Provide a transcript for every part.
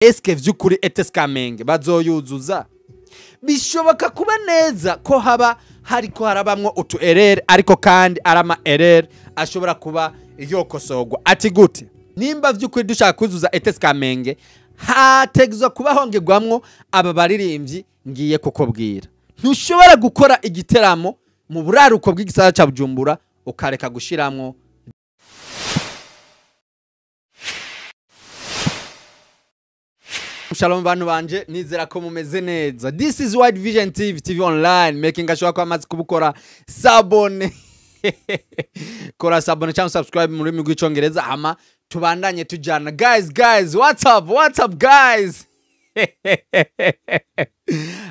Eske vy'ukuri ETS Kamenge bazoyuzuza? Bishoboka kuba neza ko haba hariko harabamwo utu erreur, ariko kandi arama erreur ashobora kuba yokosorwa. Ati gute? Nimba vy'ukuri dushaka kuzuza ETS Kamenge, hategezwa kuba hongerwamwo aba baririmbyi ngiye kukubwira. Ntushobora gukora igiteramo mu buraruko bw'igisagara ca Bujumbura ukareka gushiramwo Shalom bantu banje, nizera ko mumeze neza. This is White Vision TV, TV online, making sure ko amaze kubukora sabone. Kora sabone cyangwa subscribe mu rurimi rw'icongereza, hama tubandanye tujana. Guys, guys, what's up? What's up guys?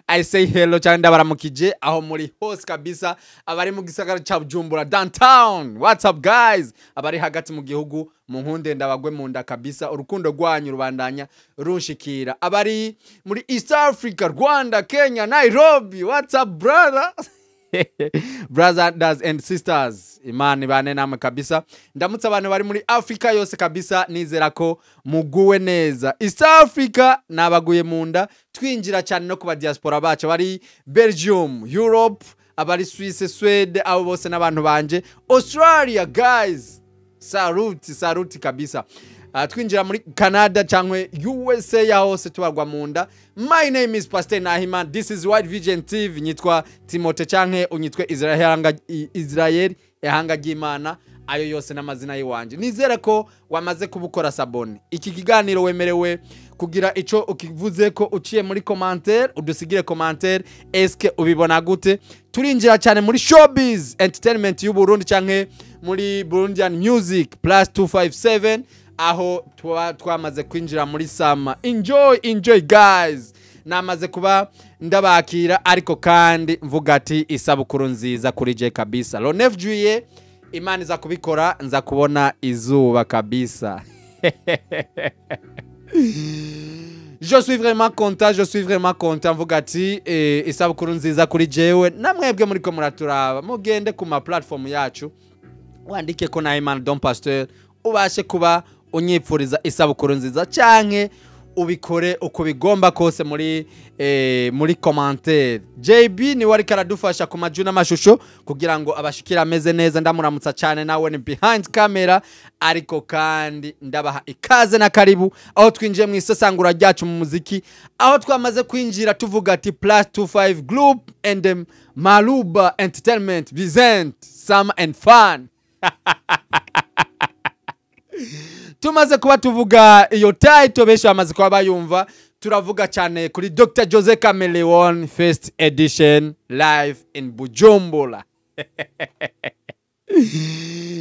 I say hello cyangwa ndabaramukije aho muri hose kabisa, abari mu gisagara ca Bujumbura downtown. What's up guys? Abari hagati mu gihugu mu nkunde ndabagwe mu nda kabisa, urukundo rwanyu rubandanya runshikira. Abari muri East Africa, Rwanda, Kenya, Nairobi. What's up brother? Brothers and sisters, Imana ibane namwe kabisa. Ndamutse abantu bari muri Africa yose kabisa, nizera ko muguwe neza. East Africa nabaguye munda, twinjira cyane no kuba diaspora bacu bari Belgium, Europe, abari Suisse, Sweden, abo bose n'abantu banje. Australia guys, saluti saluti kabisa. Twinjira muri Canada cyangwa USA ya hose tubarwa munda. My name is Pastor Nahimana. This is White Vision TV. Nyitwa Timote canke unyitwe Israel ehanga ry'Imana. Ayo yose n'amazina yiwanje. Nizere ko wamaze kubukora sabone. Iki kiganiro wemerewe kugira ico ukivuze ko uciye muri commentaire, udusigire commentaire, eske ubibona gute? Turinjira cyane muri showbiz entertainment y'u Burundi canke muri Burundian music plus 257, aho twamaze kwinjira muri summer. Enjoy, enjoy guys. Namaze kuba ndabakira, ariko kandi mvuga ati isabukuru nziza kuri je kabisa. Le 9 juillet Imana iza kubikora, nza kubona izuba kabisa. Je suis vraiment content, je suis vraiment content. Mvuga ati isabukuru nziza kuri jewe. Namwebwe muri ko muraturaba, mugende ku ma platform yacu wandike ko Nahimana Don Pasteur, ubashe kuba unyipfuriza isabukuru nziza canke ubikore uko bigomba kose muri commentaire. JB ni wari karadufasha ku maju n'amashusho kugira ngo abashikira ameze neza. Ndamuramutsa cyane nawe ni behind camera, ariko kandi ndabaha ikaze na karibu aho twinjiye mu isesangura ryacu mu muziki, aho twamaze kwinjira tuvuga ati plus 25 group and them Maluba Entertainment present Summer and Fun. Tumaze kuba tuvuga iyo title, benshi bamaze kuba bayumva. Turavuga cyane kuri Dr Jose Chameleone first edition live in Bujumbura.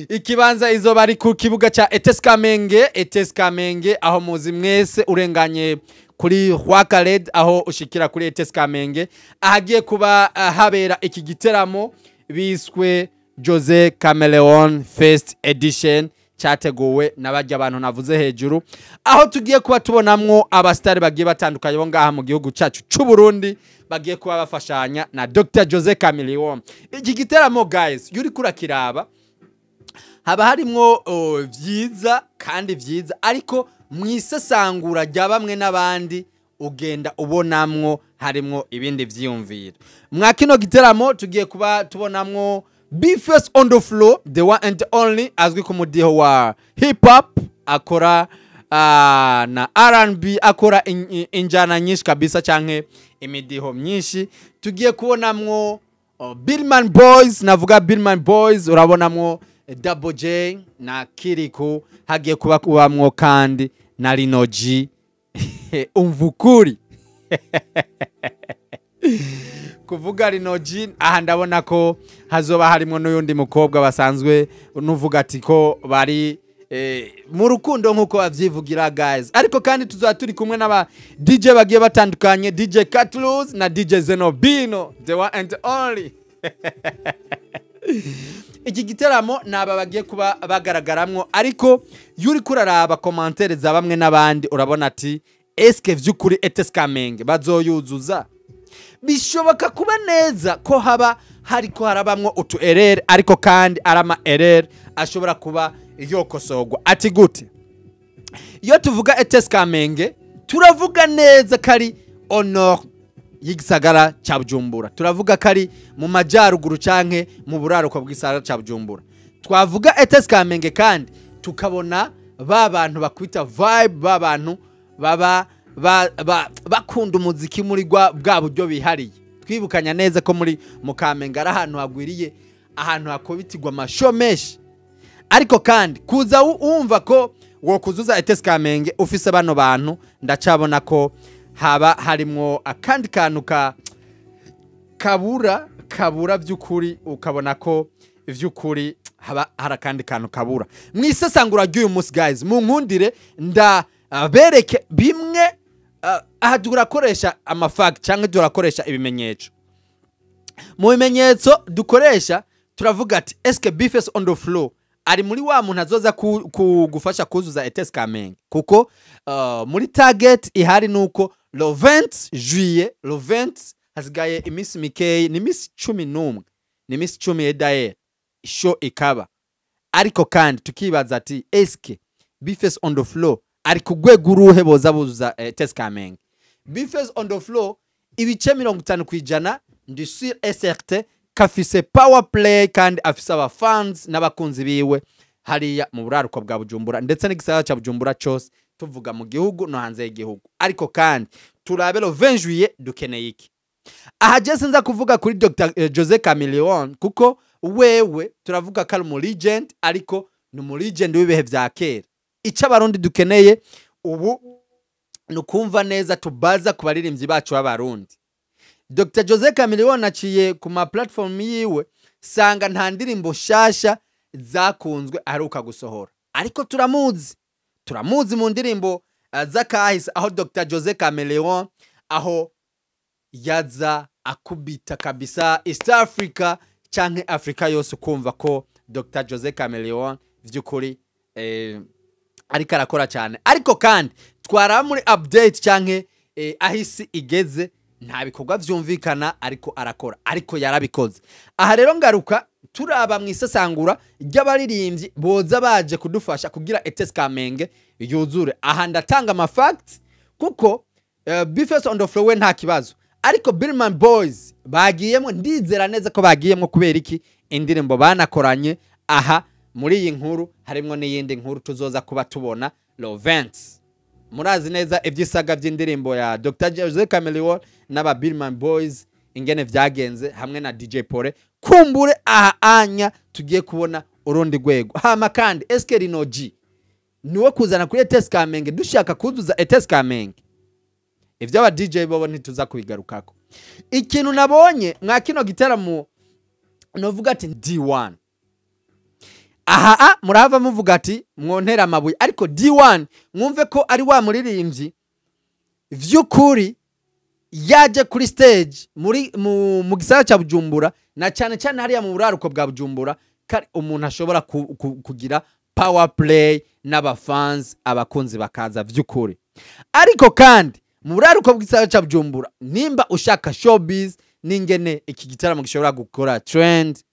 Ikibanza izoba ari ku kibuga ca ETS Kamenge, ETS Kamenge aho muzi mwese urenganye kuri Rwakaled aho ushikira kuri ETS Kamenge, ahagiye kuba habera iki giteramo biswe Jose Chameleone first edition, cyateguwe n'abajya abantu navuze hejuru, aho tugiye kuba tubonamwo abastari bagiye batandukanye bo ngaha mu gihugu cyacu c'u Burundi bagiye kuba bafashanya na Dr Jose Chameleone. Iki giteramo guys, yuri kurakiraba haba harimwo vyiza kandi vyiza, ariko mwisesangura rya bamwe n'abandi ugenda ubonamwo harimwo ibindi vyiyumviro. Mwa kino giteramo tugiye kuba tubonamwo B-Face on the floor, the one and only, azwi ku mudiho wa hip hop, akora na R&B, akora injana nyinshi kabisa canke imidiho myinshi. Tugiye kubonamwo Billman Boys, navuga Billman Boys, urabonamwo Double J na Kiriku, hagiye kuba kubamwo kandi na Lino G. Umvukuri. Kuvuga Lino G, aha ndabona ko hazoba harimo n'uyundi mukobwa basanzwe nuvuga ati ko bari mu rukundo nkuko bavyivugira guys. Ariko kandi tuzaba turi kumwe n'aba DJ bagiye batandukanye, DJ Catluz na DJ Zenobino, the one and only. Iki giteramo naba bagiye kuba bagaragaramwo, ariko yuri kuraraba commentaire za bamwe n'abandi urabona ati eske vy'ukuri ETS Kamenge bazoyuzuza? Bishoboka kuba neza ko haba hariko harabamwo utu erreur, ariko kandi arama erreur ashobora kuba yokosorwa. Ati gute? Iyo tuvuga ETS Kamenge Turavuga neza kari au nord y'igisagara ca Bujumbura, turavuga kari mu majyaruguru canke mu buraruko bw'igisagara ca Bujumbura. Twavuga ETS Kamenge kandi tukabona ba bantu bakwita vibe, ba bantu baba bakunda umuziki muri bwa buryo bihariye. Twibukanya neza ko muri mu Kamenge ari ahantu hagwiriye, ahantu hakubitirwa amasho menshi. Ariko kandi kuza wumva ko wokuzuza ETS Kamenge ufise bano bantu, ndacabona ko haba harimwo akandi kantu ka kabura vy'ukuri, ukabona ko vy'ukuri haba hari akandi kantu kabura. Mwisesangura ry'uyu munsi guys, munkundire ndabereke bimwe. Aha turakoresha amafact cyangwa turakoresha ibimenyetso. Mu bimenyetso dukoresha turavuga ati eske B-Face on the floor ari muri wa muntu azoza kugufasha kuzuza ETS Kamenge? Kuko muri target ihari nuko le 20 juillet, le 20 hasigaye iminsi mikeyi, ni iminsi 11, ni iminsi 10 edaye show ikaba. Ariko kandi tukibaza ati eske B-Face on the floor ari ku rwego uruhe boza buzuza ETS Kamenge? B-Face on the floor 50% ndi sûr et certain kafise power play, kandi afise aba fans n'abakunzi biwe hariya mu buraruko bwa Bujumbura ndetse n'igisagara ca Bujumbura cose, tuvuga mu gihugu no hanze y'igihugu. Ariko kandi turabe le 20 juillet dukeneye iki. Aha je sinza kuvuga kuri Dr Jose Chameleone, kuko wewe turavuga ko ari umu legend, ariko ni umu legend w'ibihe vya kera. Ico Abarundi dukeneye ubu ni ukumva neza tubaza ku baririmbyi bacu b'Abarundi. Dr Jose Chameleone aciye ku ma platform yiwe, sanga nta ndirimbo shasha zakunzwe aheruka gusohora, ariko turamuzi mu ndirimbo z'akahise, aho Dr Jose Chameleone aho yaza akubita kabisa East Africa canke Africa yose, ukumva ko Dr Jose Chameleone vy'ukuri ariko arakora cyane. Ariko kandi twara muri update canke ahisi igeze, nta bikorwa vyumvikana ariko arakora, ariko yarabikoze. Aha rero ngaruka turaba mu isesangura ry'abaririmbyi boza baje kudufasha kugira ETS Kamenge yuzure. Aha ndatanga ama facts kuko B-Face on the floor we nta kibazo, ariko Billman Boys bagiyemo, ndizera neza ko bagiyemo. Kubera iki? Indirimbo banakoranye. Aha muri iyi nkuru harimwo n'iyindi nkuru tuzoza kuba tubona le 20. Murazi neza iby'isaga by'indirimbo ya Dr Jose Chameleone n'aba Billman Boys ingene vyagenze hamwe na DJ Pole. Kumbure aha anya tugiye kubona urundi rwego. Hama kandi eske Rino G niwe kuzana kuri ETS Kamenge dushaka kuzuza ETS Kamenge? Ivyo aba DJ bobo ntituza kubigarukako. Ikintu nabonye mwa kino gitaramo novuga ati D1 aha murahava muvuga ati mwontera amabuye, ariko D1 mwumve ko ari wa muririmbyi vy'ukuri yaje kuri stage muri mu gisagara ca Bujumbura, na cyane cyane hariya mu buraruko bwa Bujumbura, kari umuntu ashobora kugira power play n'abafans, abakunzi bakaza vy'ukuri. Ariko kandi mu buraruko bw'igisagara ca Bujumbura, nimba ushaka showbiz n'ingene iki gitaramo gishobora gukora trend,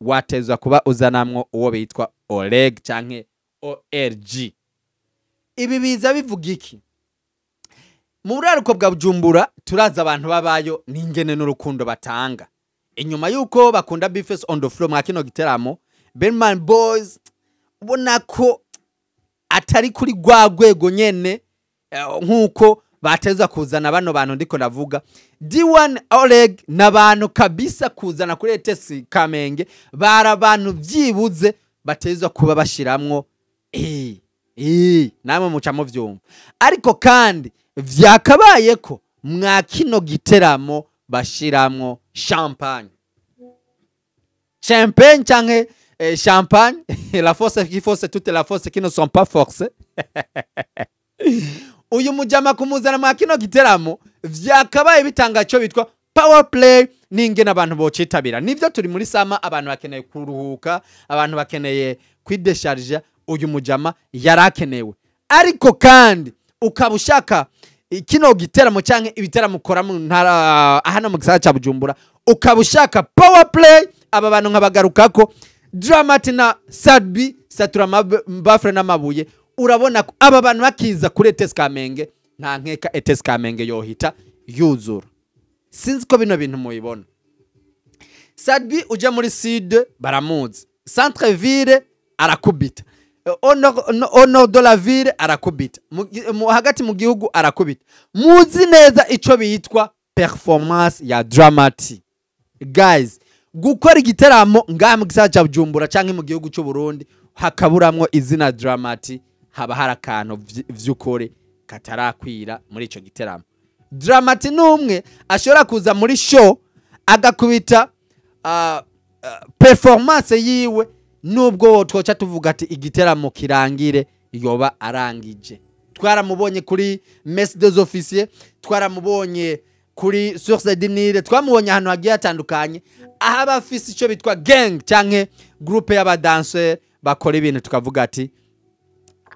watezwa kuba uzanamwo uwo bitwa Oleg canke ORG. Ibi biza bivuga iki? Mu buraruko bwa Bujumbura turaza abantu babayo n'ingene n'urukundo batanga inyuma yuko bakunda B-Face on the floor. Mwa kino giteramo Berman Boys ubona ko atari kuri rwa rwego nyene nkuko bateza kuzana bano bantu ndiko ndavuga, D1, Oleg, n'abantu kabisa kuzana kuri ETS Kamenge. Bari abantu byibuze batezwa kuba bashiramwo namwe muca muvyumva. Ariko kandi vyakabaye ko mwa kino giteramo bashiramwo champagne, champagne canke champagne, la force qui force toute la force qui ne sont pas forcées. Uyu mujama kumuzana mwa kino giteramo vyakabaye bitanga ico bitwa power play n'ingene abantu bocitabira. Nivyo, turi muri summer, abantu bakeneye kuruhuka, abantu bakeneye kwidesharja. Uyu mujama yarakenewe. Ariko kandi ukaba ushaka kino giteramo canke ibiteramo ukora mu ntara hano mu gisagara ca Bujumbura, ukaba ushaka power play, aba bantu nkabagarukako, Dramati na Sadbi, Satura Bafre n'amabuye. Urabona ko aba bantu bakiza kuri ETS Kamenge. Nta nkeka, ETS Kamenge yohita yuzura. Sinzi ko bino bintu mubibona. Sat-B ujya muri sud baramuzi, centre ville arakubita, au nord de la ville arakubita, hagati mu gihugu arakubita. Muzi neza ico bitwa performance ya Drama-T. Guys, gukora igiteramo ngaha mu gisagara ca Bujumbura canke mu gihugu c'u Burundi hakaburamwo izina Drama-T, haba hari akantu vy'ukuri katarakwira muri ico giteramo. Drama-T ni umwe ashobora kuza muri show agakubita performance yiwe, nubwo twoca tuvuga ati igiteramo kirangire yoba arangije. Twaramubonye kuri messe des officiers, twaramubonye kuri Source du Nil, twamubonye ahantu hagiye hatandukanye aho aba afise icyo bitwa gang canke groupe y'abadanseur bakora ibintu, tukavuga ati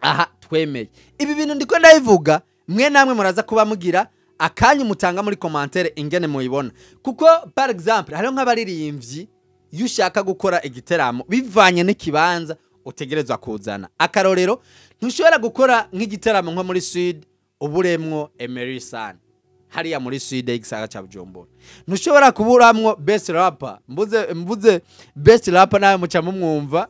aha twemeye. Ibi bintu ndiko ndabivuga, mwe namwe muraza kuba mugira akanya mutanga muri commentaire ingene muyibona, kuko par exemple hariho nk'abaririmbyi, iyo ushaka gukora igiteramo bivanye n'ikibanza utegerezwa kuzana. Akarorero, ntushobora gukora nk'igiteramo nko muri sud uburemwo Emery San hariya muri sud y'igisagara ca Bujumbura, ntushobora kuburamwo best rapper. Mbuze best rapper nawe muca mumwumva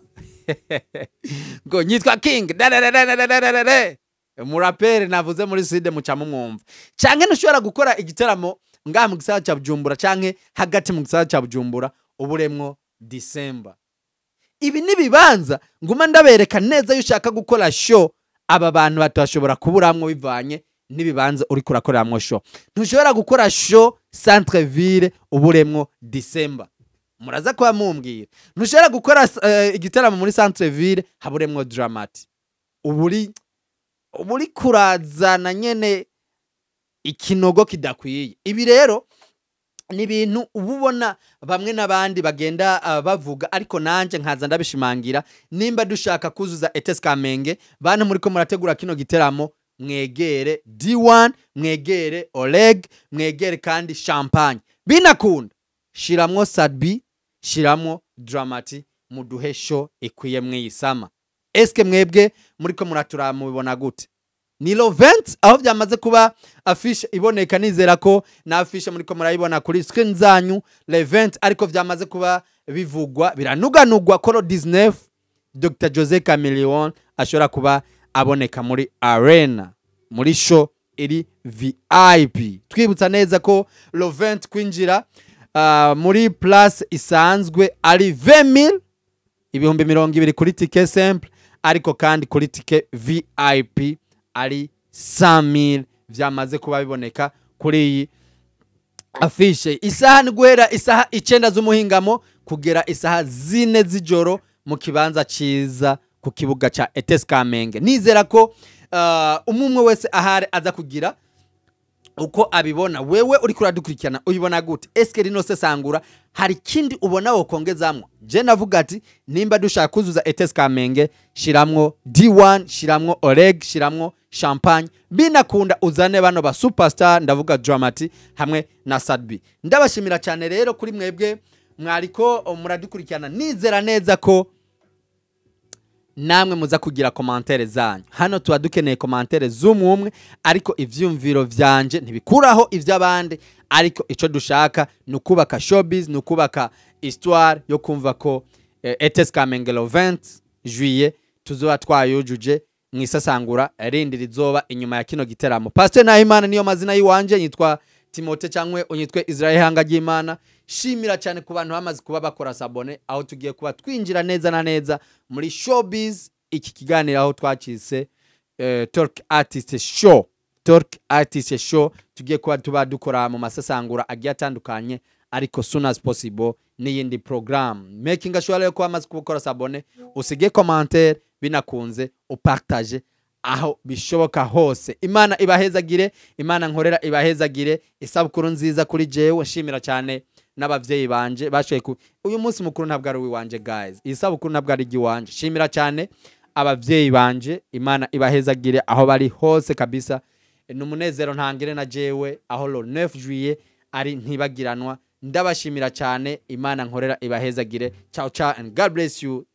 ngo nyitwa King dadadadadadadadada. Umuraperi navuze muri sud muca mumwumva. Canke ntushobora gukora igiteramo ngaha mu gisagara ca Bujumbura canke hagati mu gisagara ca Bujumbura uburemwo December. Ibi nibibanza nguma ndabereka neza, iyo ushaka gukora show aba bantu batashobora kuburamwo bivanye n'ibibanza uriko urakoreramwo show. Ntushobora gukora show centre ville uburemwo December, muraza kuba mumbwira. Ntushobora gukora igitaramo muri centre ville haburemwo Drama-T, uburi kurazana nyene ikinogo kidakwiye. Ibi rero ni ibintu uba ubona bamwe n'abandi bagenda bavuga, ariko nanje nkaza ndabishimangira. Nimba dushaka kuzuza ETS Kamenge, bantu muriko murategura kino giteramo, mwegere D1, mwegere Oleg, mwegere kandi Champagne, binakunda shiramwo Sat-B, shiramwo Drama-T, muduhe show ikwiye mwiyisama. Eske mwebwe muriko muratura mubibona gute? Ni le 20 aho byamaze kuba affiche iboneka. Nizera ko na affiche muriko murayibona kuri screen zanyu, le 20. Ariko vyamaze kuba bivugwa, biranuganugwa ko le 19 Dr Jose Chameleone ashobora kuba aboneka muri arena muri show iri VIP. Twibutsa neza ko le 20 kwinjira muri place isanzwe ari 20,000, 20,000 kuri ticket simple, ariko kandi kuri ticket VIP ari 100,000. Vyamaze kuba biboneka kuri iyi affiche. Isaha ni guhera isaha 9 z'umuhingamo kugera isaha 4 z'ijoro mu kibanza ciza ku kibuga ca ETS Kamenge. Nizera ko umwe wese ahari aza kugira uko abibona. Wewe uriko uradukurikirana uyibona gute? Eske rino sesangura hari kindi ubona wokongezamwo? Je navuga ati nimba dushaka kuzuza ETS Kamenge, shiramwo D1, shiramwo Oleg, shiramwo Champagne, binakunda uzane bano ba superstar, ndavuga Drama-T hamwe na Sat-B. Ndabashimira cyane rero kuri mwebwe mwariko muradukurikirana. Nizera neza ko namwe muza kugira commentaire zanyu. Hano tuba dukeneye commentaire z'umwe umwe, ariko ivyumviro vyanje ntibikuraho ivy'abandi. Ariko ico dushaka ni ukubaka showbiz, ni ukubaka histoire yo kumva ko ETS Kamenge le 20 juillet tuzoba twayujuje. Mwisasangura rindi rizoba inyuma ya kino giteramo. Pasteur Nahimana niyo mazina yiwanje, nyitwa Timote cyangwa unyitwe Israel Hanga ry'Imana. Shimira cyane ku bantu bamaze kuba bakora s'abonner, aho tugiye kuba twinjira neza na neza muri showbiz. Iki kiganiro aho twacise Talk Artist Show, Talk Artist Show, tugiye kuba tuba dukora mu masasangura agiye atandukanye, ariko soon as possible n'iyindi program. Making sure ko amaze gukora s'abonner, usige commentaire, binakunze upartage aho bishoboka hose. Imana ibahezagire, Imana nkorera ibahezagire. Isabukuru nziza kuri jewe. Nshimira cyane n'abavyeyi banje bashoboye ku uyu munsi mukuru. Ntabwo ari uwiwanje guys, iyi sabukuru ntabwo ari igiwanje. Shimira cyane abavyeyi banje, Imana ibahezagire aho bari hose kabisa. Ni umunezero ntangire na jewe aho le 9 juillet ari ntibagiranwa. Ndabashimira cyane, Imana nkorera ibahezagire. Ciao ciao and God bless you.